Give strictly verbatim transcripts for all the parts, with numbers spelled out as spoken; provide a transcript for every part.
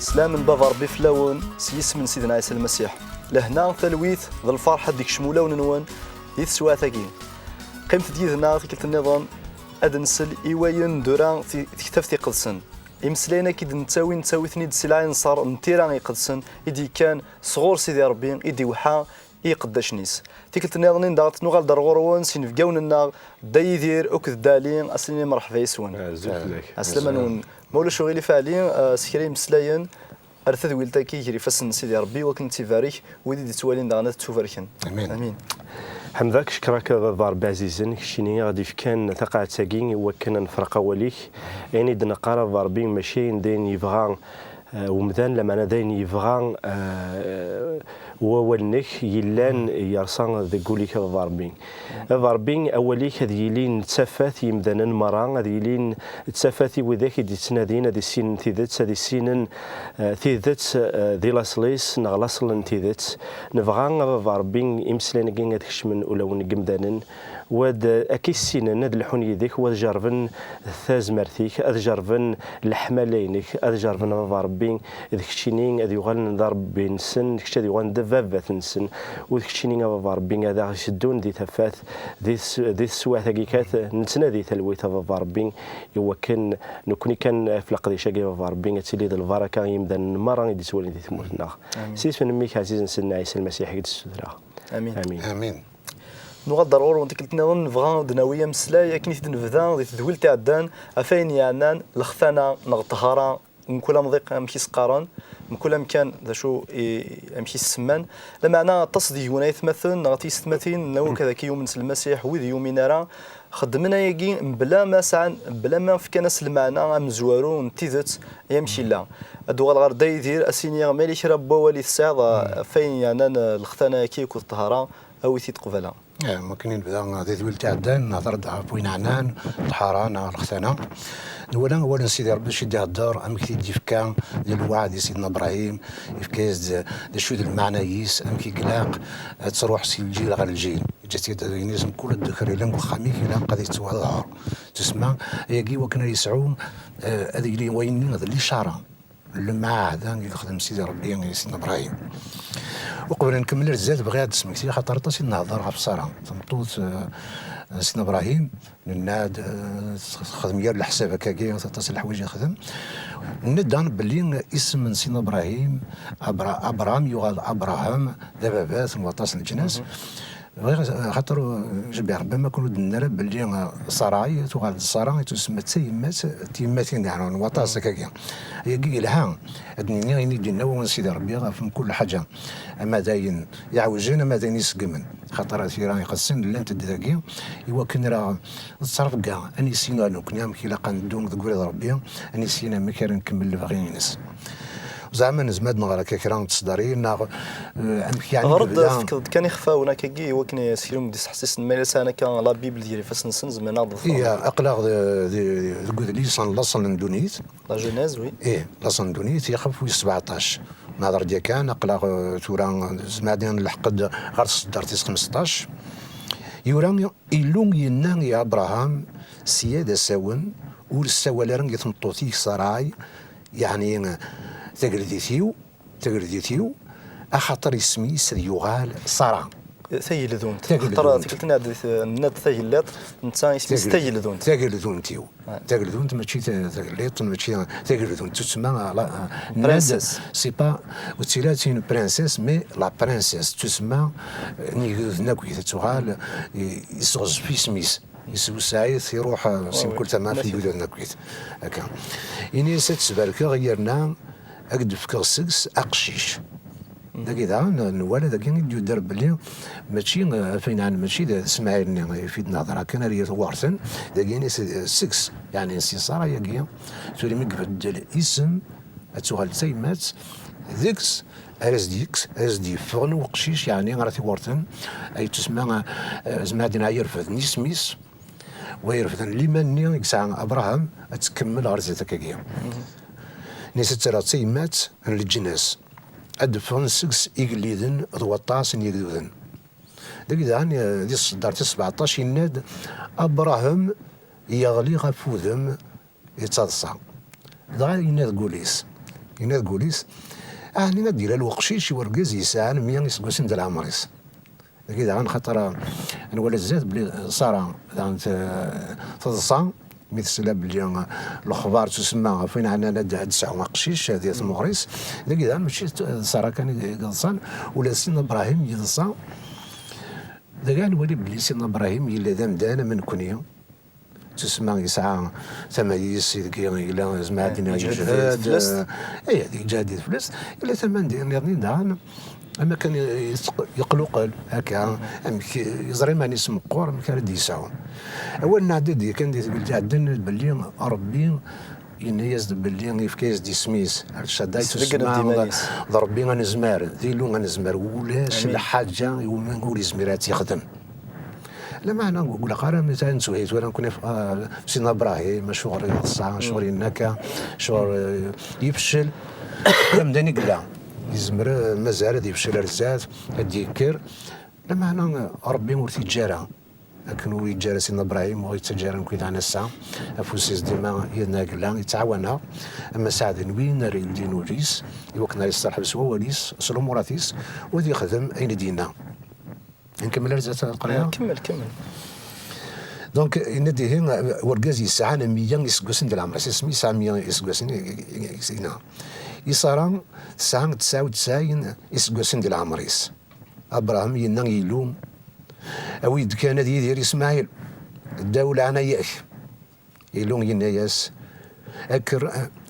Slam n Baba Ṛebbi fell-awen, s yisem n Sidna Ɛisa Lmasiḥ. Lehna, talwit d lferḥ ad d-ikcem ulawen-nwen di teswiɛt-agi. Qqimet-d yid-neɣ tikkelt nniḍen ad nsel i wayen d-tura ti-, tektabt iqedsen. Imeslayen-agi d-nettawi, nettawi-ten-id si lɛinṣer n tira iqedsen i d-yekkan sɣur Sidi Ṛebbi i d-iweḥḥa i iqeddacen-is. Tikkelt nniḍen daɣ ad nuɣal-d ar ɣur-wen s inebgawen-nneɣ Dda Yidir akked Dda Ɛli, ad s-nini mreḥba yes-wen. Azul fell-ak. Ɛeslama-nwen. Ma ulac uɣilif a Ɛli, eh, s kra imeslayen ar tadwilt-agi gar ifassen n Sidi Ṛebbi, i wakken ad tt-ibarek wid i d-ittwalin daɣen ad ttubarken. Amin. Amin. Ḥemdeɣ-k, cekkreɣ-k a Baba Ṛebbi ɛzizen, keččini i ɣ-d-ifkan taqaɛet-agi i wakken ad nefreq awal-ik. Ayen i d-neqqar a Baba Ṛebbi mačči ayen d ayen yebɣa, eh, umdan, lameɛna d ayen yebɣa, eh, wawal-nnek yellan yerṣa deg wul-ik a Baba Ṛebbi. A Baba Ṛebbi, awal-ik ad yili n ttafat i yimdanen merra, ad yili n ttafat i widak i d-yettnadin ad issinen tidet, ad issinen, eh, tidet, eh, di laṣel-is neɣ laṣel n tidet. Nebɣa a Baba Ṛebbi imeslayen-agi ad kecmen ulawen n yimdanen, u ad, eh, ad k-issinen, ad lḥun yid-k, u ad jerrben tazmert-ik, ad jerrben leḥmala-inek, ad jerrben a Baba Ṛebbi, d keččini ad yuɣalen d Ṛebbi-nsen, d kečč ad yuɣalen d baba-nsen, u d keččini a Baba Ṛebbi ad aɣ-iseddun di tafat, di tes-, di teswiɛt-agi kan, nettnadi talwit a Baba Ṛebbi, i wakken nekkni kan ɣef leqdic-agi a Baba Ṛebbi ad tili d lbaraka i yimdanen merra i d-ittwalin di tmurt-nneɣ. Amin. S yisem n mmi-k ɛzizen Sidna Ɛisa Lmasiḥ i k-d-ssutreɣ. Amin. Amin. Amin. Nuɣal-d ar ɣur-wen tikkelt nniḍen, nebɣa ad d-nawi ameslay akken i t-id-nebda di tedwilt iɛeddan, ɣef ayen yeɛnan lextana neɣ ṭṭhara, mkul amḍiq amek i s-qqaren, mkul amkan d acu i, amek i s-semman. Lameɛna aṭas deg-wen aytmaten neɣ tiyessetmatin, n wakk ad ak-yumen s Lmasiḥ, wid yumin ara, xeddmen ayagi mebla ma sɛan, mebla ma fkan-as lmeɛna amezwaru n tidet i amek yella. Ad uɣaleɣ ɣer Dda Yidir, ad s-iniɣ ma yella kra n wawal i tesɛiḍ, ɣef ayen yeɛnan lextana-agi akked ṭṭhara, awi-t-id qbala. Eh, am wakken i nebda di tedwilt iɛeddan, nehder-d ɣef wayen ɛnan ṭṭhara neɣ lextana. Nwala awal n Sidi Ṛebbi acu i d-ihedder, amek i d-yefka di lweɛd i Sidna Bṛahim, yefka-yas-d d acu d lmeɛna-is, amek i ilaq ad truḥ si lǧil ɣer lǧil. Yeǧǧa-t-id d ayen-is mkul ddekr yellan deg uxxam-ik ilaq ad yettwaḍher. Tusemma ayagi wakken ad yesɛu, eh, ad yili wayen-nni d licara. Lmeɛahda i yexdem Sidi Ṛebbi i Sidna Bṛahim. Uqbel ad nkemmel ar zdat, bɣiɣ ad d-smektiɣ, axaṭer aṭas i d-nehder ɣef Ṣara, tameṭṭut, eh, n Sidna Bṛahim, nenna-d, eh, texdem yir leḥsab akkagi, aṭas n leḥwayeǧ i texdem. Nenna-d daɣen belli isem n Sidna Bṛahim, Abra-, Abram, yuɣal Abraham, d ababat n waṭas n leǧnas. Bɣiɣ, xaṭer, eh, jebbiɣ Rebbi, ma ken ur d-nenni ara belli, eh, Sarai tuɣal d Sara, i tusemma d tayemmat, tiyemmatin, yeɛni, n waṭas akkagi. Ayagi yelha, ad d-nini ayen i d-yenna wawal n Sidi Rebbi ɣef mkul ḥaǧa, ama d ayen iɛewjen, ama d ayen iseggmen. Xaṭer tira iqedsen llant-d dagi, i wakken ara d ttrebga, ad nissin ar nekkni amek ilaq ad neddu deg ubrid n Rebbi, ad nissin amek ara nkemmel lebɣi-ines. Zeɛma nezmer ad nɣer akka kra n tseddarin, neɣ, eh, amek yeɛni Ɣer-d yebda? Tefkeḍ-d kan ixfawen akkagi, i wakken s kra n wid d-iseḥsisen, ma yella sɛan akka la Bible gar ifassen-nsen, zemren ad ɣ-d-ḍefren. Iya, aql-aɣ d-, d-, deg udlis n laṣel n ddunit. La Genèse, oui. Ih, laṣel n ddunit, ixef wis sebɛeṭṭac. Nehder-d yakan, aql-aɣ, eh, tura, zemreɣ ad nleḥq-d ɣer tseddart tis xmesṭac. Yura, Illu yenna i Abṛaham, sya d asawen, ur ssawal ara i tmeṭṭut-ik Sarai, yeɛni tageldit-iw, tageldit-iw, axaṭer isem-is ad yuɣal Sara. Tageldunt. Tageldunt. Xaṭer tikkelt-nni iɛedda, eh, nenna-d tagelliḍt, netta isem-is Tagel-, tageldunt. Tageldunt-iw. Ouais. Tageldunt mačči ta-, tagelliḍt, mačči tageldunt, tusemma, la, nenna-d, princesse. C'est pas, ur ttili d tin princesse, mais la princesse, tusemma, eh, n yigduden akk, i tettuɣal, i, yesseɣzef isem-is. Yessewseɛ-it, iruḥ, eh, si mkul tama ɣef yigduden akk. Akka. Ini-as ad tt-sbarkeɣ, yerna ad k-d-fkeɣ seg-s aqcic. Dagi daɣen, nwala dagi i d-yudder belli mačči, eh, ɣef ayen ɛni, mačči d Smaɛil-nni i fi d-nehder akken ar yir werten, dagi ini-as, eh, seg-s, yeɛni si Sara-yagi, tura mi ibeddel isem, ad tuɣal d tayemmat, deg-s ara s-d-yekkes, ara s-d-yeffɣen uqcic, yeɛni ara t-iwerten, ay tusma, eh, zmad-in ay irefden isem-is, wa irefden liman-nni i yesɛa Abṛaham, ad tkemmel ɣer zdat akkagi. Nis ad terreɣ d tayemmat n leǧnas, ad d-ffɣen seg-s igelliden d waṭas n yegduden. Dagi daɣen, eh, di tseddart tis sebɛeṭṭac, yenna-d: Abṛaham yeɣli ɣef wudem yettaḍsa. Dɣa yenna deg wul-is: Yenna deg wul-is, ɛni ad d-ilal uqcic i urgaz yesɛan meyya iseggasen di leɛmer-is? Dagi daɣen, xaṭer, ah, nwala zdat belli Ṣara daɣen t-, teḍsa, mi tesla belli, ah, lexbar tusemma ɣef win ɛnan ad, ad d-tesɛu aqcic di tmuɣer-is. Dagi daɣen mačči d Ṣara kan i yeḍsan, ula d Sidna Bṛahim yeḍsa. Dagi ad nwali belli Sidna Bṛahim yella d amdan am nekni. Tusemma yesɛa tama-is ideg yella, zmer ad d-iniɣ, yeǧhed, yejhed, fell-as. Eh, yeǧhed fell-as. Yella tama n-, nniḍen daɣen, am akken yeqluqel akka, amek yeẓra iman-is meqqer, amek ara d-yesɛu. Awal nɛeddi-d kan di tgelt iɛeddan belli Ṛebbi yenna-yas-d belli yefka-yas-d isem-is. Al Shaddai. Yesbeggen-d tusemma iman-is. D Ṛebbi anezmar, d Illu anezmar, ulac, amin, lḥaǧa i wumi ur yezmir ad tt-yexdem. Lameɛna ur wwileɣ ara mi tt-, nettuhi tura nekkni f-, ah, Sidna Bṛahim, acuɣer yeḍsa, acuɣer yenna akka, acuɣer, eh, yefcel. D amdan i yella. Yezmer, eh, mazal ad yefcel ar zdat, ad d-yekker. Lameɛna, eh, Ṛebbi ur t-yeǧǧa ara. Akken ur yeǧǧa ara Sidna Bṛahim, ur yettaǧǧa ara nekkni daɣen ass-a. Afus-is dima yid-neɣ yella, yettɛawan-aɣ. Ama saɛden win ara yeldin ul-is, i wakken ara yesteṛḥeb s wawal-is, s lumuṛat-is, u ad yexdem ayen i d-yenna. Nkemmel ar zdat lqraya? Ah, kemmel, kemmel. Donc, yenna-d ihi, urgaz yesɛan meyya iseggasen di leɛmer-is, asmi yesɛa meyya iseggasen, i, i, i, i, yenna. I Ṣara tesɛa tesɛa u tesɛin iseggasen di leɛmer-is. Abṛaham yenna i Yillu, awi-d kan ad yidir Ismaɛil, ddaw leɛnaya-k. Illu yenna-yas, ak-,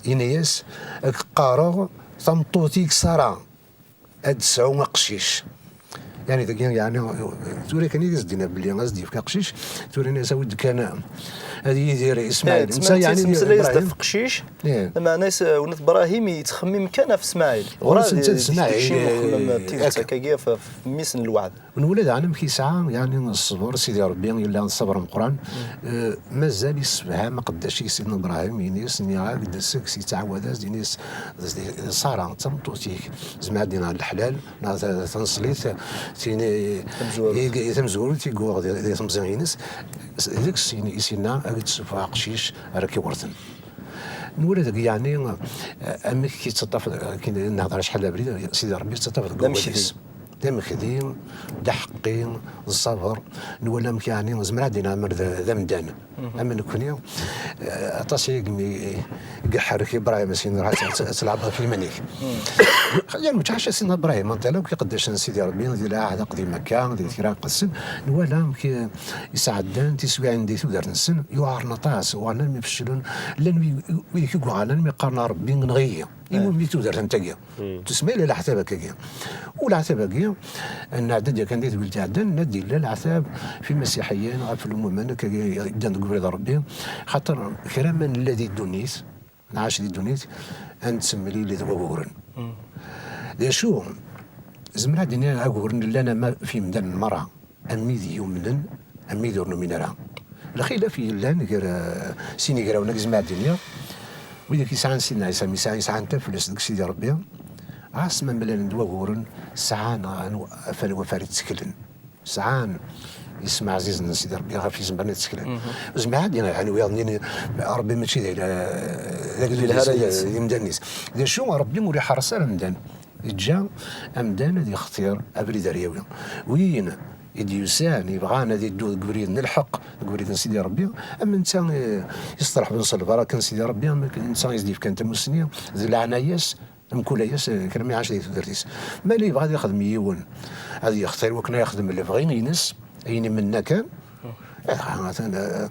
yenna-yas, ad k-qqareɣ tameṭṭut-ik Ṣara, ad d-tesɛu aqcic. Yeɛni dagi, yeɛni, tura kan i as-d-yenna belli ad as-d-yefk aqcic, tura yenna-yas awi-d kan ad yidir Ismaɛil. Eh, netta, yeɛni, yettmeslay-as-d ɣef uqcic, eh, lameɛna-s, eh, unat Bṛahim yettxemmim kan ɣef Ismaɛil. Ɣur-s netta d Ismaɛil, eh, uxemmem n tidet akka, akkagi ɣef, ɣef mmi-s n lweɛd. Nwala daɣen amek yesɛa, yeɛni, ṣṣber, Sidi Ṛebbi yella d ṣṣber ameqqran. Eh, mazal yessefham aqeddac-is Sidna Bṛahim, yenna-yas, nniɣ-ak-d, seg-s yettɛawad-as, yenna-yas, d, d Ṣara, d tameṭṭut-ik, zmer ad d-iniɣ leḥlal, neɣ ta-, taneṣlit, tin i, tamezwarut, i, i tamezwarut i yuɣ di, di temẓi-ines, s-, deg-s i s-yenna, ad d-tessufeɣ aqcic ara k-iwrten. Nwala deg, yeɛni, eh, amek yettaṭṭaf, akken nehder acḥal d abrid, Sidi Ṛebbi yettaṭṭaf deg wawal-is. D amekdi, d aḥeqqi, d ṣṣaber. Nwala amek, yeɛni, zemreɣ ad d-iniɣ amer d, d amdan. Am nekni, eh, aṭas i gmi-, i iḥerrek Ibrahim, as-yenna, "Ruḥ ad, ad, ad tleɛbeḍ ɣef yiman-ik." Xaṭer mačči ḥaca Sidna Ibrahim, anta akk iqeddacen n Sidi Ṛebbi di lɛahd aqdim akka, di kra iqedsen, nwala amek, eh, i sɛeddan tiswiɛin di tudert-nsen, yuɛren aṭas, uɣalen armi feclen, llan wi-, wid i yuɣalen armi qqaren, "A Ṛebbi, enɣ-iyi." Iwumi tudert am tagi? Tusma yella leɛtab akkagi. U leɛtab-agi, nɛedda-d yakan di tgelt iɛeddan, nna-d yella leɛtab f imasiḥiyen, ɣef lumumen akkagi yeddan deg ubrid n Ṛebbi, xaṭer kra ma nella di ddunit, nɛac di ddunit, ad nettemlili d waguren. D acu, zemreɣ ad d-iniɣ aguren llan ama f yimdanen merra. Am wid yumnen, am wid ur numin ara. Lxilaf yellan gar, eh, sin igrawen-agi, zemreɣ ad d-iniɣ, wid akk yesɛan Sidna Ɛisa, mi yesɛa, yesɛan taflest deg Sidi Ṛebbi, ɣas ma mlalen d waguren, sɛan ɣef anwa ara tteklen. Sɛan isem ɛzizen n Sidi Ṛebbi ɣef yizemren ad tteklen. Zemreɣ ad d-iniɣ, yeɛni, wiyaḍ-nni, Ṛebbi mačči d ayla-, d agdud-is, d imdanen-is. D acu, Ṛebbi ur iḥerres ara amdan. Yeǧǧa amdan ad yextir abrid ara yawi. Win i d-yusan, yebɣan ad iddu deg ubrid n lḥeqq, deg ubrid n Sidi Ṛebbi, am netta, eh, isteṛḥben s lbaraka n Sidi Ṛebbi, am netta i s-d-yefkan tamussni, d leɛnaya-s, mkul aya-s, eh, kra mi iɛac di tudert-is. Ma yella yebɣa ad yexdem yiwen, ad yextir wakken ad yexdem lebɣi-ines, ayen imenna kan, eh, atan, eh,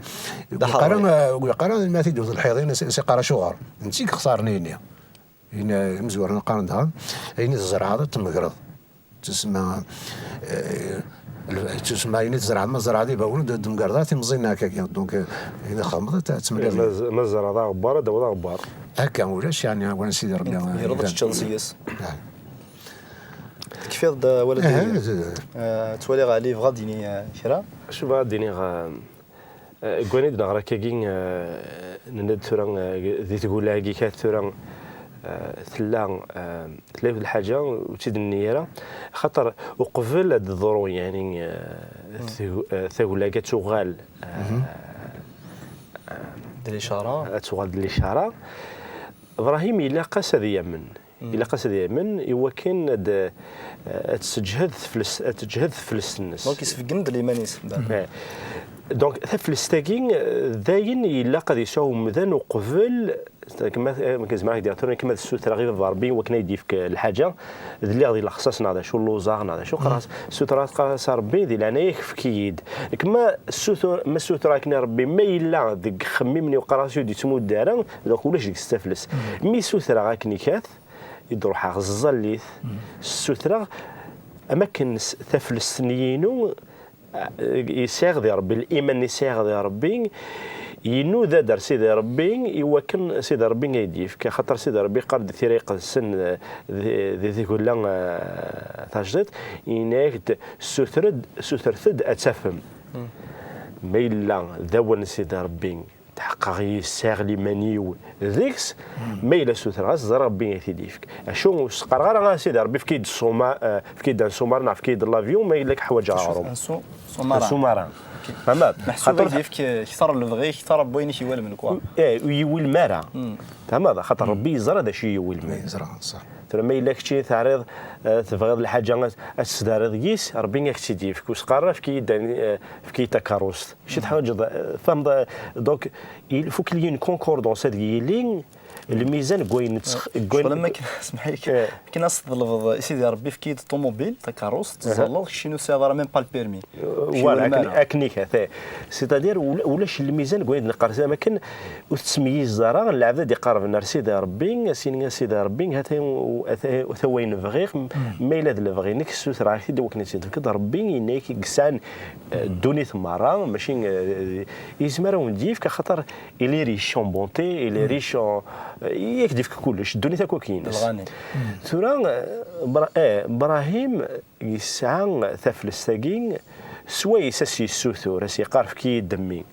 ur yeqqar ara, ur yeqqar ara ma tiddu d lḥiḍ-in, s-, s-, iqqar acuɣer. D netta i yextaren ayenni. Ayen imezwaren qqaren daɣen, ayen i tzerɛeḍ ad t-tmegreḍ. Tusemma, eh, tusemma ayen i tzerɛeḍ, ma tzerɛeḍ ibawen, ur d-tmegreḍ ara timẓin akkagi. Donc, eh, ayen i txedmeḍ, ad t-, ad temlileḍ. Ma z-, ma tzerɛeḍ aɣebbar, ad d-tawiḍ aɣebbar. Akka, ulac, yeɛni, awal n Sidi Ṛebbi, eh, tegreḍ ad teččeḍ seg-s. Ah. Tekfiḍ-d, eh, wala d-, eh, eh, ttwaliɣ Ɛli yebɣa ad d-yini, eh, kra. Acu bɣiɣ ad d-iniɣ, eh, Eh, deg wanid neɣra akkagi, eh, nenna-d tura, eh, di tgula-agi kan tura, eh, tella, eh, tella yiwet lḥaǧa ur tt-id-nenni ara, xaṭer uqbel ad d-teḍru, yeɛni, eh, teg-, eh, tagla-agi ad tuɣal, eh, eh, d licara. Ad tuɣal d licara. Ibrahim ilaq-as ad yamen. Ilaq-as ad yamen i wakken ad, ad tseǧhed teflest, ad teǧhed teflest-nnes. Donc, yesbeggen-d liman-is. Eh. Donc, taflest-agi, eh, d ayen ilaq ad yesɛu umdan uqbel, kma, eh, kma zemreɣ ad k-d-iniɣ tura, kma ad ssutreɣ i Baba Ṛebbi wakken ad yi-d-yefk, eh, lḥaǧa, d lliɣ di lexṣaṣ neɣ d acu, lluẓeɣ neɣ d acu, qqareɣ-as, ssutreɣ-as, qqareɣ-as a Ṛebbi, di leɛnaya-k efk-iyi-d. Nek ma ssutur-, ma ssutreɣ akken i Ṛebbi, ma yella deg uxemmim-nni uqerras ur d-yettmuddu ara, donc ulac deg-s taflest. Mi ssutreɣ akken ikat, i d-ruḥeɣ ẓẓallit, ssutreɣ, am akken s-, taflest-nni-inu, eh, i sɛiɣ di Ṛebbi, liman i sɛiɣ di Ṛebbi, inuda-d ar Sidi Ṛebbi i wakken Sidi Ṛebbi ad yi-d-yefk. Axaṭer Sidi Ṛebbi yeqqar-d di Tira Iqedsen, eh, di, di tgella, eh, tajdiṭ, yenna-yak-d, "Sutret-d, sutret-d, ad tafem." Ma yella d awal n Sidi Ṛebbi, tḥeqqeɣ yis-, sɛiɣ liman-iw deg-s, ma yella sutreɣ-as, ẓriɣ Ṛebbi ad t-id-yefk. Acu ur s-qqareɣ ara, "A Sidi Ṛebbi, efk-iyi-d ssuma-, eh, efk-iyi-d un sous-marin, efk-iyi-d l'avion, ma yella ḥwaǧeɣ aɣrum." Un sous-, sous-marin. Un sous-marin. Ok. Tfehmeḍ? Meḥsub ad yefk, eh, kter n lebɣi, kter n wayen i k-iwalmen, quoi. Eh, ur yiwilem ara. Tfehmeḍ? Xaṭer Ṛebbi yeẓra d acu i yiwilmen. Yeẓra, ṣaḥ. Tura ma yella kečči teɛriḍ, eh, tebɣiḍ lḥaǧa ad, ad tesdariḍ yis, Ṛebbi ad k-tt-id-yefk. Ur s-qqar ara, "Efk-iyi-d, eh, efk-iyi-d takeṛṛust." Kečč teḥwaǧeḍ, eh, tfehmeḍ, eh, donc, il faut qu'il y ait une concordance, ad yili lmizan deg wayen nettx-, deg wayen Ccɣel am akken, smeḥ-iyi, akken ad s-tḍelbeḍ i Sidi Ṛebbi, efk-iyi-d ṭumubil, takeṛṛust, teẓẓalleḍ, keččini ur tesɛiḍ ara même pas le permis. Voilà, akken, akken ikat, eh. C'est-à-dire, ula-, ulac lmizan deg wayen d-neqqar, am akken ur tettmeyyizeḍ ara, lɛebd ad d-iqerben ar Sidi Ṛebbi, ad s-yini a Sidi Ṛebbi, ha-t-a, ha-t-a, ha-t-a wayen bɣiɣ, ma yella d lebɣi-inek, ssutreɣ-ak-t-id i wakken ad tt-id-tefkeḍ. Ṛebbi yenna-yak i yesɛan, eh, ddunit merra, mačči, eh, yezmer ad wen-d-yefk, axaṭer il est riche en bonté, il est riche en, eh, i ak-d-yefk kullec, ddunit akk akk-ines. Lɣani. Tura, eh, Bra-, eh, Ibrahim yesɛa taflest-agi, swayes a s-yessutur, a s-yeqqar, "Efk-iyi-d mmi."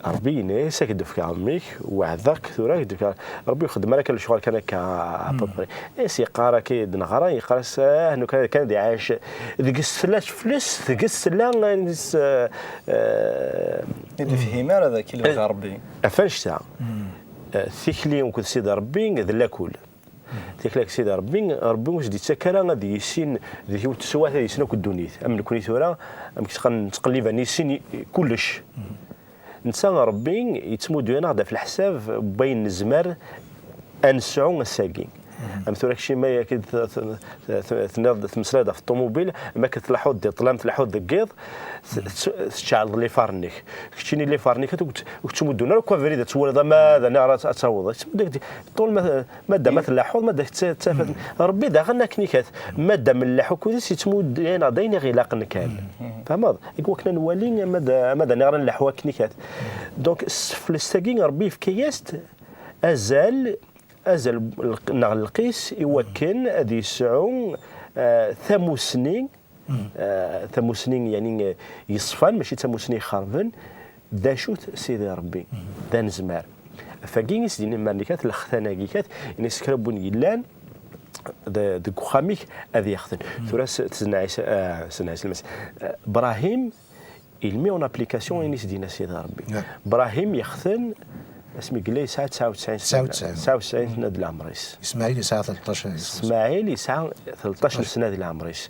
Ṛebbi yenna-yas, "Ad k-d-fkeɣ mmi-k, weɛdeɣ-k tura, ad k-d-fkeɣ." Ṛebbi ur ixeddem ara kan lecɣal kan akka, à peu près. A s-yeqqar akka i d-neɣra, yeqqar-as, "Ah, nekkni kan ad iɛac." Deg-s tella teflest, deg-s tella, eh, eh, Ur yefhim ara d akken yebɣa Ṛebbi. Ɣef annect-a, eh, tikli akked Sidi Ṛebbi d lakul. Tikli akked Sidi Ṛebbi, Ṛebbi ur s-d-yettak ara ad yissin, d yiwet teswiɛt ad yissin akk ddunit. Am nekkni tura, amek ttqan-, nettqellib ad nissin i, kullec. Netta Ṛebbi yettmuddu-aneɣ-d ɣef leḥsab n wayen nezmer ad nesɛu ass-agi. Am tura kečči ma yak-, t-, t-, t-, tenniḍ, temmeslayeḍ ɣef ṭumubil, am akken tleḥḥuḍ di ṭṭlam, tleḥḥuḍ deg yiḍ, t-, t-, tceɛleḍ lifaṛ-nnek. Keččini lifaṛ-nnek ur k-, ur k-ttmuddun ara akk abrid ad twaliḍ ama d aniɣer ad, ad tawḍeḍ. Yettmuddu-ak-d ṭṭul ma, ma d ama tleḥḥuḍ, ma d ak-tt-, tt-, Ṛebbi daɣen akken ikat. Ma d am nleḥḥu akked-s, yettmuddu-aneɣ-d ayen i ɣ-ilaqen kan. Tfehmeḍ? I wakken ad nwali ama d, ama d aniɣer ad nleḥḥu akken ikat. Donc, s teflest-agi, Ṛebbi yefka-yas-d azal, azal lq-, neɣ lqis i wakken ad yesɛu, eh, tamusni, eh, tamusni, yani, eh, yeṣfan, mačči d tamusni ixerben, d acu-t Sidi Ṛebbi, d anezmar. Ɣef wagi i s-d-yenna Malikat, lextan-agi kat, ini-as kra n win yellan de-, deg uxxam-ik ad yexten. Tura s-, s-, Sena Ɛisa, eh, Sena Ɛisa Lmasiḥ. Eh, Ibrahim, il met en application ayen i s-d-yenna Sidi Ṛebbi. Ibrahim yexten asmi yella yesɛa tesɛa u tesɛin sna. Tesɛa u tesɛin. Tesɛa u tesɛin sna di leɛmer-is. Ismaɛil yesɛa tleṭṭac. Ismaɛil yesɛa tleṭṭac n sna di leɛmer-is.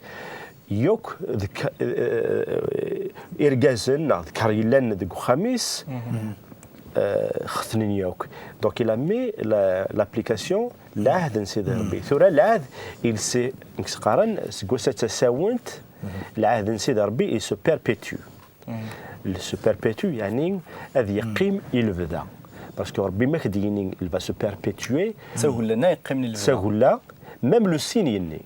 Yakk deg, eh, irgazen neɣ d kar yellan deg uxxam-is, eh, xetnen yakk. Donc, il a mis la, l'application, lɛahd n Sidi Ṛebbi. Tura lɛahd, il se, nekk s-qqaren, seg wass-a d tasawent, lɛahd n Sidi Ṛebbi, il se perpétue. Il se perpétue, yani ad yeqqim i lebda. Parce que Ṛebbi ma k-d-yini, il va se perpétuer. D tagella-nni yeqqimen i lebda. D tagella, même le signe-nni.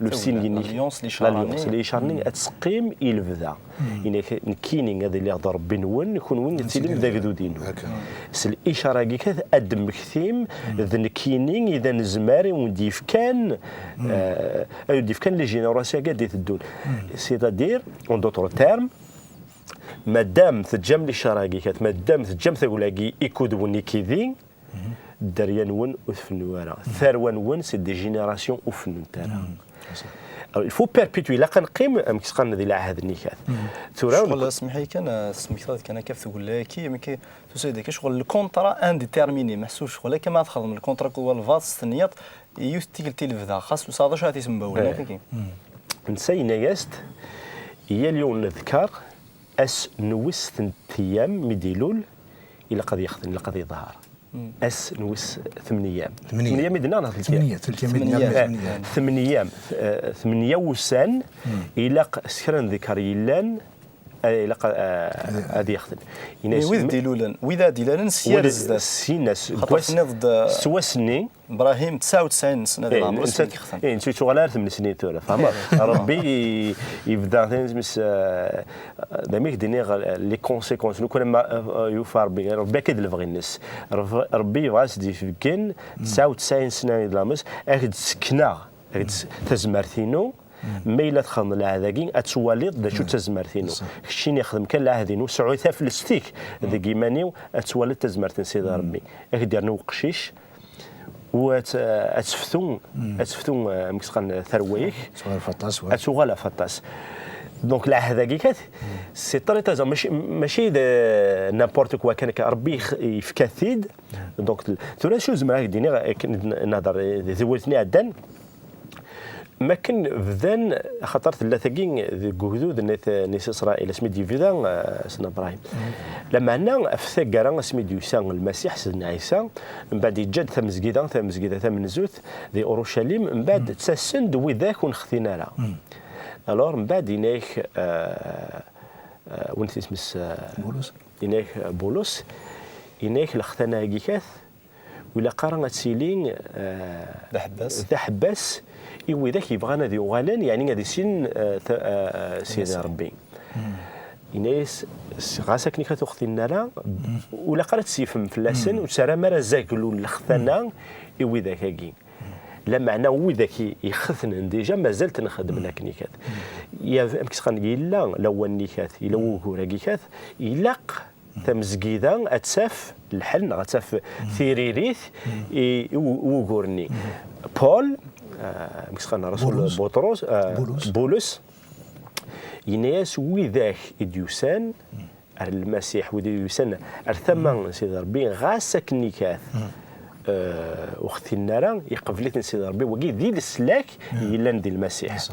Le signe-nni. L'alliance, licara-nni. L'alliance, licara-nni ad teqqim i lebda. Ini-ak, nekkini ad iliɣ d Ṛebbi-nwen, kunwi ad tilim d agdud-inu. S licara-agi kan ad d-temmektim, d nekkini i d anezmar i wen-d-yefkan, eh, i wen-d-yefkan les générations-agi ad d-iteddun. C'est-à-dire, en d'autres termes, madam teǧǧam licara-agi kan, madam teǧǧam tagella-agi ikud-nwen ikidi, dderya-nwen ur tfennu ara. Tarwa-nwen, c'est des générations ur fennunt ara. Alors, il faut perpétuer, ilaq ad neqqim, amek s-qqaren, di lɛahd-nni kat. Tura, Ccɣel, smeḥ-iyi kan, eh, tesmektaḍ kan akka ɣef tgella-agi, amek i tusa-d akka ccɣel le contrat indéterminé, meḥsub ccɣel akka ma txedmeḍ le contrat akked walbeɛḍ s tenniḍt, yiwet n tikkelt i lebda, xas ur tesɛiḍ acu ara t-isembawlen, Eh. akkagi. Netta yenna-yas-d, yal yiwen n ddkar, ass n wis n teyyam mi d-ilul, ilaq ad yexten, ilaq ad iḍher. Ass n wis tmenyam. Tmenyam. Tmenyam i d-nniɣ neɣ telkam? Tmenyam, telkam i d-nniɣ, Tmenyam. tmenyam. Tmenyam, eh, tmenya wussan, ilaq s kra n ddkar yellan, eh, ilaq, eh, ad yexten. Mais wid d-ilulen, wid ara d-ilalen s yar zdat. Sin ass, Xaṭer tenniḍ-d, eh, s wass-nni, Ibrahim, tesɛa u tesɛin sna di leɛmer-is mi yexten. Eh, nettu tuɣal ar tmesnin tura, fehmeḍ? Rebbi i-, ibda, eh, d amek d-nniɣ, eh, les conséquences, lukan ma, eh, yufa Rebbi, Rebbi akka d lebɣi-nnes. Rebbi, Rebbi yebɣa ad s-d-yefgen tesɛa u tesɛin sna di leɛmer-is, ad ak-d-sekneɣ, ad ak-d-s-, tazmert-inu, ma yella txedmeḍ lɛahd-agi, ad twaliḍ d acu d tazmert-inu. Keččini xdem kan lɛahd-inu, sɛu taflest-ik deg iman-iw, ad twaliḍ tazmert n Sidi Rebbi. Ad ak-d-yernu uqcic, u ad, ad teftu, ad teftu, eh, amek s-qqaren, tarwa-ik. Ad tuɣal ɣef aṭas. Donc, lɛahd-agi kat, c'est très, très, mačči, mačči d n'importe quoi kan akka. Rebbi yef-, yefka-t-id. Donc, tura acu zemreɣ ad ak-d-iniɣ, akken nehder di tewwurt-nni iɛeddan, makken bdan, axaṭer tella tagi deg ugdud n At, n At Isṛayil, asmi d-yebda, eh, Sidna Bṛahim. Lameɛna, ɣef taggara, asmi d-yusa Lmasiḥ, Sidna Ɛisa, mbeɛd yeǧǧa-d tamezgida, tamezgida tamenzut di Urucalim, mbeɛd ttasen-d widak ur nextin ara. Alors, mbeɛd yenna-yak, eh, eh, win isem-is, eh, Bulus. Yenna-yak Bulus, yenna-yak lextana-agi kat, ur ilaq ara ad tili, eh, D aḥebbas. D aḥebbas i widak yebɣan ad yuɣalen, yeɛni ad issinen, eh, ta-, eh, Sidi Rebbi. Yenna-yas, s-, ɣas akken i kat ur xtinen ara, ur ilaq ara ad tesseɣlim fell-asen, ur tettarram ara azaglu n lextana i widak-agi. Lameɛna widak i, i xetnen déjà, mazal-ten xeddmen akken i kat. Ya, amek s-qqaren, yella lawan-nni kat, yella wugur-agi kat, ilaq tamezgida ad taf lḥel neɣ ad taf tiririt i, i wu-, wugur-nni. Paul, eh, amek s-qqaren, Rasul Buṭrus, eh, Bulus, yenna-yas, widak i d-yusan ar Lmasiḥ, wid i d-yusan ar tama n Sidi Rebbi, ɣas akken i kat, eh, ur xtinen ara, iqbel-iten Sidi Rebbi, wagi d leslak yellan di Lmasiḥ.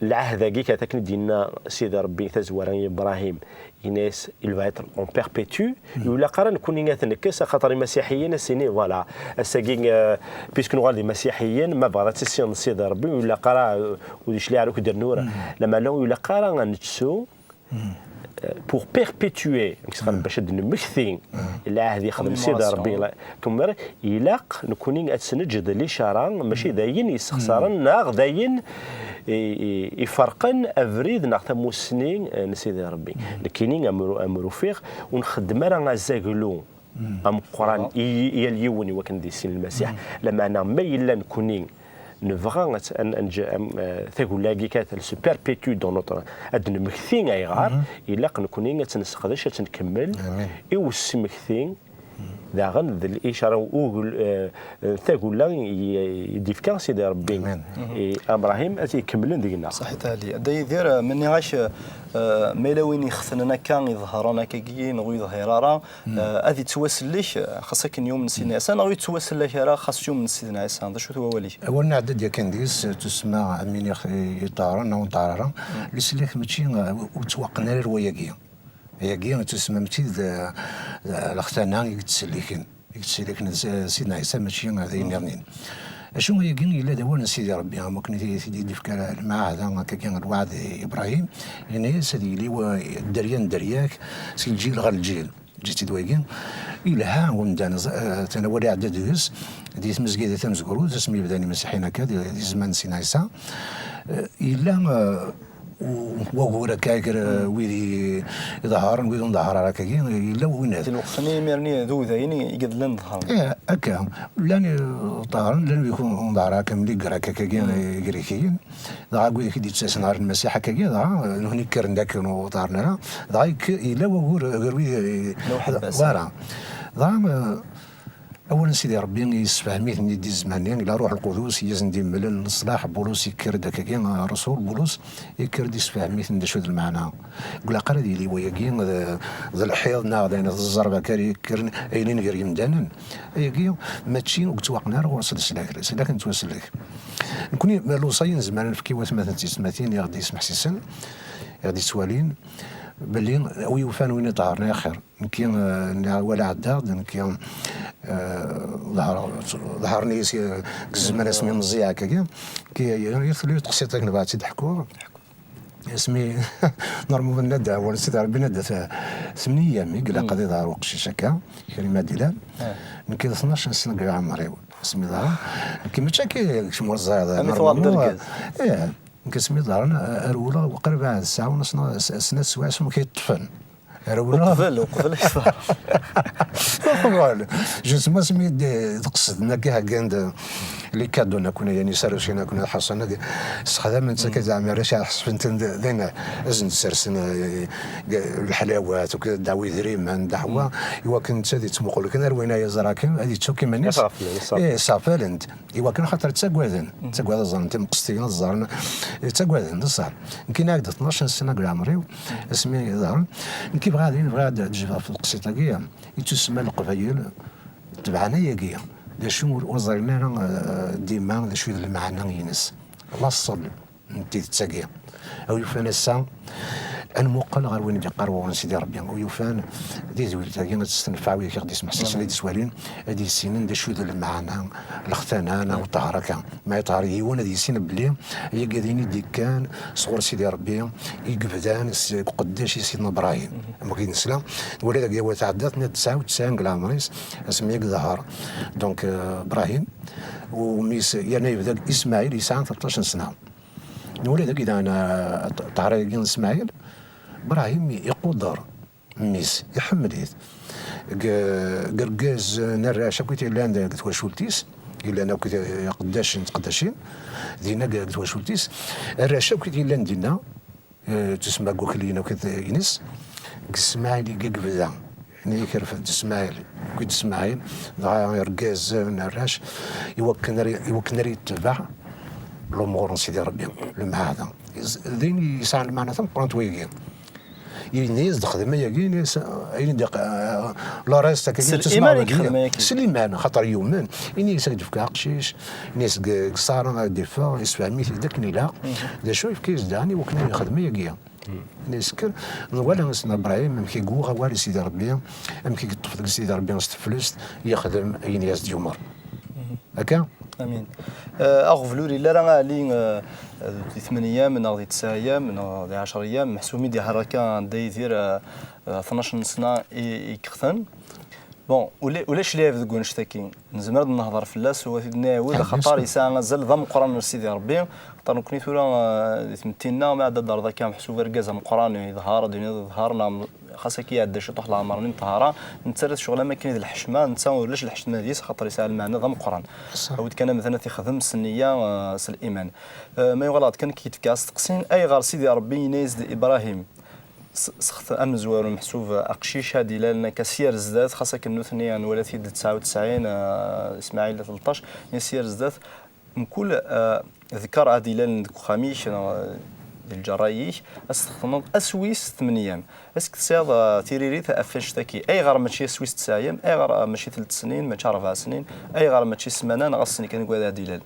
Lɛahd-agi kat akken i d-yenna Sidi Rebbi tazwara i Ibrahim, yenna-yas, il va être en perpétuité, ur ilaq ara nekkni ad t-nekkes, axaṭer imasiḥiyen ad s-inin, voilà, ass-agi, eh, puisque nuɣal d imasiḥiyen, ma bɣiḍ ad tissineḍ Sidi Rebbi, ur ilaq ara, eh, ur d-yecliɛ ara akk d nnur, lameɛna ur ilaq ara ad nettu, eh, pour perpétuer, amek s-qqaren, bac ad d-nemmekti lɛahd yexdem Sidi Rebbi, la-, tummer, ilaq nekkni ad s-neǧǧ d licara, mačči d ayen yessexṣaren, neɣ d ayen i, i, iferqen abrid neɣ tamussni, eh, n Sidi Rebbi. Nekkini, am ur-, am ur ufiɣ, ur nxeddem ara azaglu ameqqran i, i yal yiwen i wakken ad yissin Lmasiḥ. Lameɛna ma yella nekkni nebɣa ad, ad, ad neǧǧ, am, eh, tagella-agi kat, elle se perpétue dans notre, ad d-nemmekti ayɣer, ilaq nekkni ad tt-nesseqdec, ad tt-nkemmel i usmekti daɣen d licara ugel, eh, tagella i, i d-ifka Sidi Rebbi i Abrahim ad tt-ikemmlen deg-neɣ. Saḥit a Ali. Dda Yidir, eh, ma nniɣ-ak, eh, ma yella win ixetnen akka, iḍehren akkagi, neɣ ur yeḍhir ara, eh, ad yettwasellek, eh, xas akken yumen Sidna Ɛisa, neɣ ur yettwasellek ara xas yumen Sidna Ɛisa. D acu-t wawal-ik? Awal nɛedda-d yakan deg-s, tussma am win ix-, iṭahren neɣ ur neṭṭar ara. Leslak mačči, eh, ur ttwaqqen ara ar wayagi. Ayagi tusma mačči d, d lextana i yettselliken, i yettselliken d S-, Sidna Ɛisa, mačči d ayen nniḍen. Acu ayagi yella d awal n Sidi Rebbi, am wakken i t-, i t-id-yefka lmeɛahda, akkagi lweɛd i Ibṛahim, yenna-yas ad yili wa-, dderya n dderya-k, si lǧil ɣer lǧil. Ǧǧet-id wayagi. Yelha umdan, ẓ-, eh, atan awal iɛedda deg-s, di tmezgida tamezwarut, asmi bdan imasiḥiyen akka, di, di zzman n Sidna Ɛisa. Eh, yella, eh, u-, wagur akka, gar, eh, wid i, iḍehren, wid ur nḍehher ara akkagi, yella winat. Di lweqt-nni, imir-nni, d udayen i, i yellan ḍehren. Eh, akka. Llan, eh, ḍehren, llan wid ur nḍehher ara akka, mliger akka, akkagi, eh, Igrikiyen. Dɣa wid i d-yettasen ɣer Lmasiḥ akkagi, dɣa, eh, nutni kkren-d akken ur ḍehren ara. Dɣa yek-, yella wagur, eh, gar wid, eh, wara. Dɣa, eh, Awal n Sidi Ṛebbi yessefhem-iten-id di zzman-nni, ila Ṛuḥ Lqudus i asen-d-imlen leṣlaḥ. Bulus yekker-d akkagi, Ṛṛasul Bulus yekker-d yessefhem-iten d acu d lmeɛna. Ur ilaq ara ad yili wayagi d, d lḥiḍ neɣ d ayen, d zzerb akka ara yekkren, ayen i nger yemdanen. Ayagi mačči ur yettwaqqen ara ɣur-s leslak, leslak n ttwasellek. Nekni, lewṣaya nezmer ad nefk i watmaten d teysetmatin i ɣ-d-yesmeḥsisen, i ɣ-d-yettwalin, belli wi yufan win iḍehren axir. Nekki, eh, wala ɛeddaɣ-d, nekki, eh, ḍehreɣ, ḍehren-iyi si, deg zzman asmi meẓẓiyeɣ akkagi. Nekki, yir tuli teqsiṭ akken bɣiɣ ad tt-id-ḥkuɣ. Asmi, normalement, ad d-, awal Sidi Ṛebbi, ad d-, tmen ayyam i ilaq ad iḍher uqcic akka, kra ma d-ilan. Nekki d tnac n sna deg leɛmer-iw, asmi ḍher. Nekki mačči akka, kečč ur ẓriɣ, Ami tuɣaleḍ d normalement, argaz. Ih, nekki asmi ḍheren, rewleɣ, qrib ɛad ssaɛa u nus, sna, s-, snat swayeɛ asmi k-yeṭṭfen. Rewleɣ. Uqbel, uqbel ay ḍher. Uqbel. Justement, asmi d-, d-qesden akka, heggan-d les cadeaux-nni akk, yani, sarusin akk, ḥaṣan, sexdamen-tt akka, zeɛma arrac ḥesben-ten d, d ayen, ad sen-d-sersen, eh, leḥlawat, akked ddaɛwa idrimen, ddaɛwa, i wakken netta ad yettmuqul kan ar wayen ay yeẓra kan, ad yettu akk iman-is. Iṣerfel, iṣerfel. Eh, iṣerfalen-t. I wakken, axaṭer ttagaden, ttagaden ad ẓren timqestin, ad ẓren, ttagaden, d ṣṣeḥ. Nekk, ini-ak-d tnac n sna deg leɛmer-iw, asmi i ḍheren. Nekk bɣiɣ ad, bɣiɣ ad d-jebdeɣ ɣef teqsiṭ-agi, yettusemma Leqbayel, tebɛen ayagi. D acu ur, ur ẓrin ara, eh, dima d acu i d lmeɛna-ines. Laṣel n tidet-agi. A wi yufan ass-a, ad nmuqel ɣer win i d-yeqqar wuɣur n Sidi Ṛebbi. A wi yufan di tedwilt-agi ad testenfeɛ wid i ɣ-d-yesmeḥsisen, ad d-iswalin, ad issinen d acu d lmeɛna, lextana neɣ ṭṭher akka. Ma iṭher yiwen ad yissin belli yagi d ayen i d-ikkan sɣur Sidi Ṛebbi, i yebdan seg uqeddac i Sidna Bṛahim. Am wakken i d-nesla, nwala deg yawal tɛeddat, nna tesɛa u tesɛin deg leɛmer-is, asmi i iḍher, donc, euh, Bṛahim, u mmi-s, yerna yebda deg Ismaɛil, yesɛa tleṭṭac n sna. Nwala dagi daɣen, ah, ṭ-, ṭṭher-agi n Smaɛil, Bṛahim iquder mmi-s, iḥemmel-it. Deg, deg urgaz n arrac akk i t-yellan deg twacult-is, yellan akk iqeddacen d tqeddacin, dinna deg twacult-is, arrac akk i t-yellan dinna, eh, tusemma deg wakal-inu akked ines, deg Smaɛil i yebda. Nni-ak irfed-d Smaɛil, akked Smaɛil, dɣa irgazen, arrac, i wakken ara, i wakken ara yetbeɛ lumuṛ n Sidi Ṛebbi, lemɛahda. D ayen yesɛan lmeɛna tameqqrant wayagi. Yenna-yas-d xdem ayagi, yenna-yas, ayen i d-iq-, le reste akka. S liman i yexdem ayagi. S liman, xaṭer yumen. Yenna-yas ad k-d-fkeɣ aqcic, yenna-yas deg, deg Ṣara ad d-iffeɣ, yessefhem-it-id akken ilaq. D acu yefka-yas-d daɣen i wakken ad yexdem ayagi. Nna-yas kker, nwala Sidna Bṛahim amek i yuɣ awal i Sidi Ṛebbi, amek i yeṭṭef deg Sidi Ṛebbi s teflest, yexdem ayen i as-d-yumeṛ. Akka? Amin. Eh, aɣbel ur yelli ara, a Ɛli, eh, di tmenya-m neɣ di tesɛa-yam neɣ di ɛecra-yam, meḥsub mi d-iḥer akka Dda Yidir, eh, eh, tnac n sna i, i yexten. Bon, ula-, ulac lɛib deg wanect-agi. Nezmer ad nehḍer fell-as u ad t-id-nɛiwed, axaṭer yesɛa azal d ameqqran ar Sidi Ṛebbi. Axaṭer nekni tura, eh, di tmetti-nneɣ, ma ɛad ad d-terreḍ akka meḥsub argaz ameqqran, iḍher, ad d-tiniḍ iḍher, neɣ xas akka iɛedda ciṭuḥ leɛmer-nni n ṭṭhara, nettarra-t ccɣel am akken i d lḥecma, netta ulac lḥecma deg-s, axaṭer yesɛa lmeɛna d ameqqran. Awi-d kan amdan ad t-ixdem s nniya, eh, s liman. Eh, ma yuɣal-aɣ-d kan, k-id-fkeɣ asteqsi, ayɣer Sidi Ṛebbi yenna-yas-d i Ibṛahim, S-, sext amezwaru meḥsub aqcic ad ilalen akka s yar zdat, xas akken nutni nwala-t-id tesɛa u tesɛin, eh, Ismaɛil tleṭṭac, nni s yar zdat, mkul, eh, dkeṛ ad ilalen deg uxxam-ik neɣ, eh, di lǧerra-ik, ad s-textneḍ ass wis tmenyam. Est-ce que tesɛiḍ, eh, tiririt ɣef annect-agi? Ayɣer mačči ass wis tesɛa-yam? Ayɣer, eh, mačči telt snin, mačči rebɛa snin? Ayɣer mačči ssmana neɣ ass-nni kan deg wad ad ilal?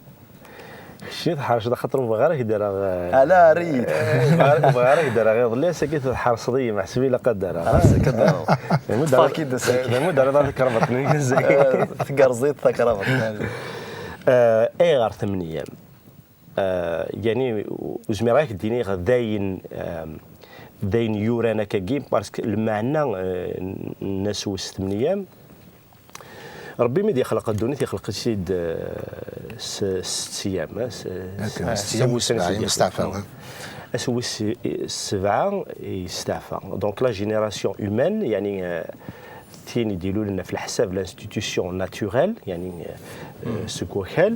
Keččini tḥerceḍ, axaṭer ur bɣiɣ ara k-d-rreɣ, eh, ala, err-iyi-d. Eh, bɣiɣ, bɣiɣ ara k-d-rreɣ iḍelli, ass-agi tḥerṣeḍ-iyi, meḥsub ilaq ad d-rreɣ. Ah, ass-agi ad d-rreɣ. Ṭṭfeɣ-k-id ass-agi. D amu d-rriḍ takrabaṭ-nni ass-agi. Eh, tgerẓeḍ-iyi-d takrabaṭ. Eh, ayɣer tmenyam? Eh, yani, ur zmireɣ ad ak-d-iniɣ d ayen, eh, d ayen yuran akkagi, parce que lmeɛna, eh, n ass wis tmenyam, Ṛebbi mi d-ixleq ddunit, ixleq-itt-id, eh, s, s sett ayyam, eh, s, akken, s sett ayyam, wussan i s-d-ixleq. Yesteɛfa, eh. Ass wis sebɛa yesteɛfa. Donc la génération humaine, yani, eh, tin i d-ilulen ɣef leḥsab l'institution naturelle, yani, eh, seg wakal,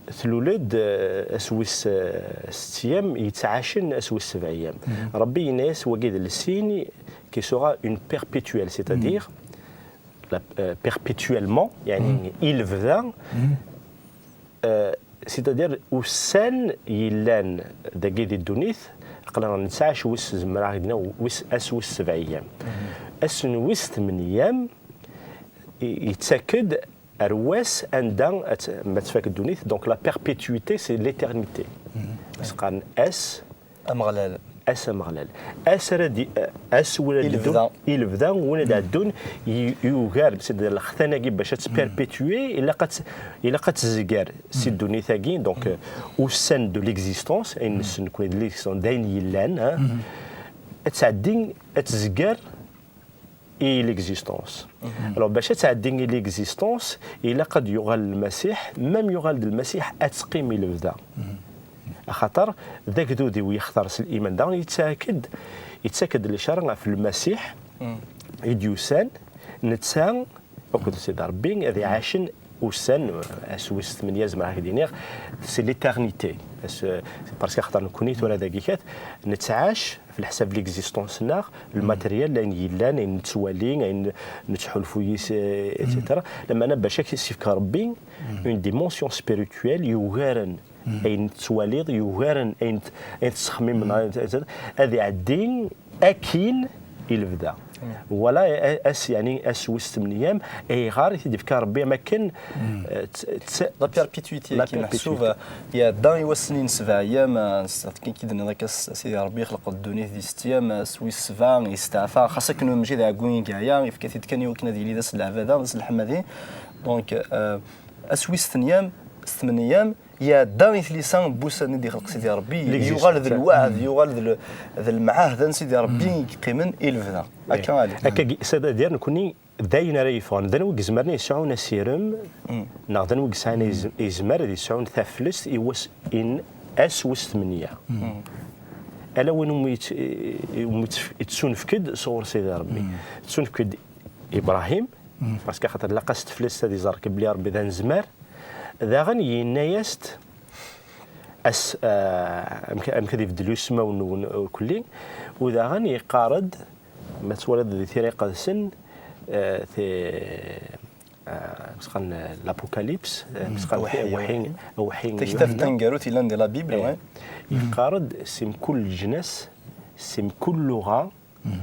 tlul-d, eh, ass wis, eh, sett ayyam, yettɛacen ass wis sebɛa ayyam. Ṛebbi yenna-yas, wagi d lsin qui sera une perpétuelle, c'est-à-dire, la, euh, perpétuellement, yani i lebda, euh, c'est-à-dire ussan yellan dagi di ddunit, aql-aɣ nettɛac wis, zemreɣ ad d-iniɣ wis, ass wis sebɛa ayyam. Ass n wis tmenya ayyam, i, yettak-d ar wass anda ad t-, ma tfak ddunit, donc la perpétuité, c'est l'éternité. As qqaren ass Ameɣlal. Ass Ameɣlal. Ass ara di, ass win ara d-iddun, i lebda, win ara d-ɛeddun, y-, yugar, c'est-à-dire lextan-agi bac ad tt-perpétuer, ilaq ad tt-, ilaq ad tezger si ddunit-agi, donc, euh, ussan de l'existence, ayen nessen nekkni d l'existence, d ayen yellan, hein. Ad tɛeddi, ad tezger i l'existence. Alors, bac ad tɛeddi i l'existence, ilaq ad yuɣal Lmasiḥ, même yuɣal-d Lmasiḥ, ad teqqim i lebda. Axaṭer d agdud-iw yextar s liman. Daɣen yettak-d, yettak-d licara ɣef Lmasiḥ i d-yusan, netta akked Sidi Ṛebbi ad iɛacen ussan, ass wis tmenya, zemreɣ ad ak-d-iniɣ, c'est l'éternité. Ass, c'est parce que axaṭer nekkni tura dagi kat, nettɛac ɣef leḥsab n l'existence-nneɣ, le matériel, ayen yellan, ayen nettwali, ayen nettḥulfu yis, et cetera. Lameɛna bac ad k-yessefk Ṛebbi une dimension spirituelle yugaren ayen tettwaliḍ, yugaren ayen t-, ayen tettxemmimeḍ, ad iɛeddi akkin i lebda. Voilà, a-, ass, yani, ass wis tmenya ayyam, ayɣer i t-id-yefka Ṛebbi am akken, eh, t-, t-, la perpétuité, la perpétuité. Meḥsub, eh, iɛedda i wass-nni n sebɛa ayyam, eh, s-, akken i d-tenniḍ akka, s-, Sidi Ṛebbi ixleq ddunit di setta ayyam, eh, s wis sebɛa, yesteɛfa, xas akken mačči d aɛeggu i yeɛya, yefka-t-id kan i wakken ad yili d ass n leɛbada, d ass n leḥmadi. Donc, eh, ass wis tmenya ayyam, s tmenya ayyam, iɛedda i tlisa n wussan i d-ixleq Sidi Ṛebbi, yuɣal d lweɛd, yuɣal d l-, d lemɛahda n Sidi Ṛebbi i yeqqimen i lebda. Akka, Ali. Akka, c'est-à-dire, nekkni d ayen ara yeffɣen, d anwa i izemren ad yesɛun asirem, neɣ d anwa i yesɛan iz-, izmer ad yesɛun taflest i wass, in, ass wis tmenya. Ala win umi yett-, umi yett-, yettunefk-d sɣur Sidi Ṛebbi. Yettunefk-d Ibrahim, parce que axaṭer ilaq-as teflest ad iẓer kan belli Ṛebbi d anezmar. Daɣen yenna-yas-d, as-, ah, amek, amek ad ibeddel usmawen-nwen, uh, kulli, u daɣen yeqqar-d, ma twalaḍ di Tira Iqedsen, ah, ti-, ah, amek s-qqaren, l'Apocalypse, ah, amek s-qqaren, awḥi, awḥi, awḥi n Taktabt Yuḥenna. Taneggarut yellan di la Bible, eh, ouais. Yeqqar-d, si mkul leǧnas, si mkul luɣa,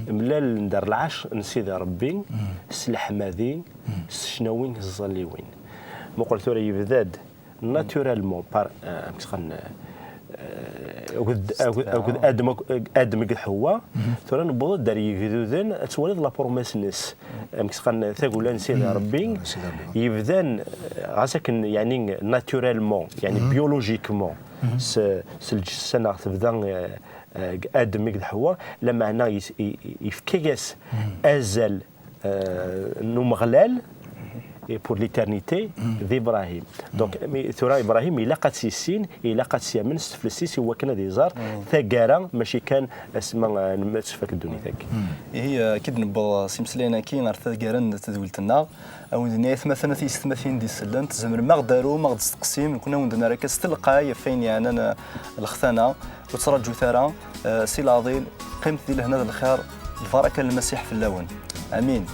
mlalen-d ar lɛecc n Sidi Ṛebbi, s leḥmadi, s tecnawin, s tẓalliwin. Muqel tura yebda-d naturellement par, eh, amek s-qqaren, eh, akked, akked, akked Adem, ak-, Adem akked Ḥewwa, tura newweḍ-d ar yegduden, ad twaliḍ la promesse-nnes, amek s-qqaren, tagella n Sidi Ṛebbi, yebdan, eh, ɣas akken, yani, naturellement, yani, biologiquement, s, s lǧessa neɣ tebda, eh, eh, deg Adem akked Ḥewwa, lameɛna yes-, i-, i-, yefka-yas azal, eh, n Umeɣlal, et pour l'éternité, d Ibrahim. Donc, mi, tura Ibrahim ilaq ad tt-yissin, ilaq ad tt-yamen s teflest-is i wakken ad iẓer taggara, mačči kan asma, eh, ma tfak ddunit-agi. Ihi, eh, akken i d-newweḍ s imeslayen-agi ɣer taggara n tedwilt-nneɣ, a wen-d-nini aytmaten, a tiyessetmatin d-isellen, tzemrem a ɣ-d-arum, a ɣ-d-testeqsim, nekkni a wen-d-nerr akka s telqay ɣef wayen yeɛnan, eh, lextana. Ur ttraǧut ara, eh, si leɛḍil, qqimet di lehna d lxir, lbaraka n Lmasiḥ fell-awen. Amin.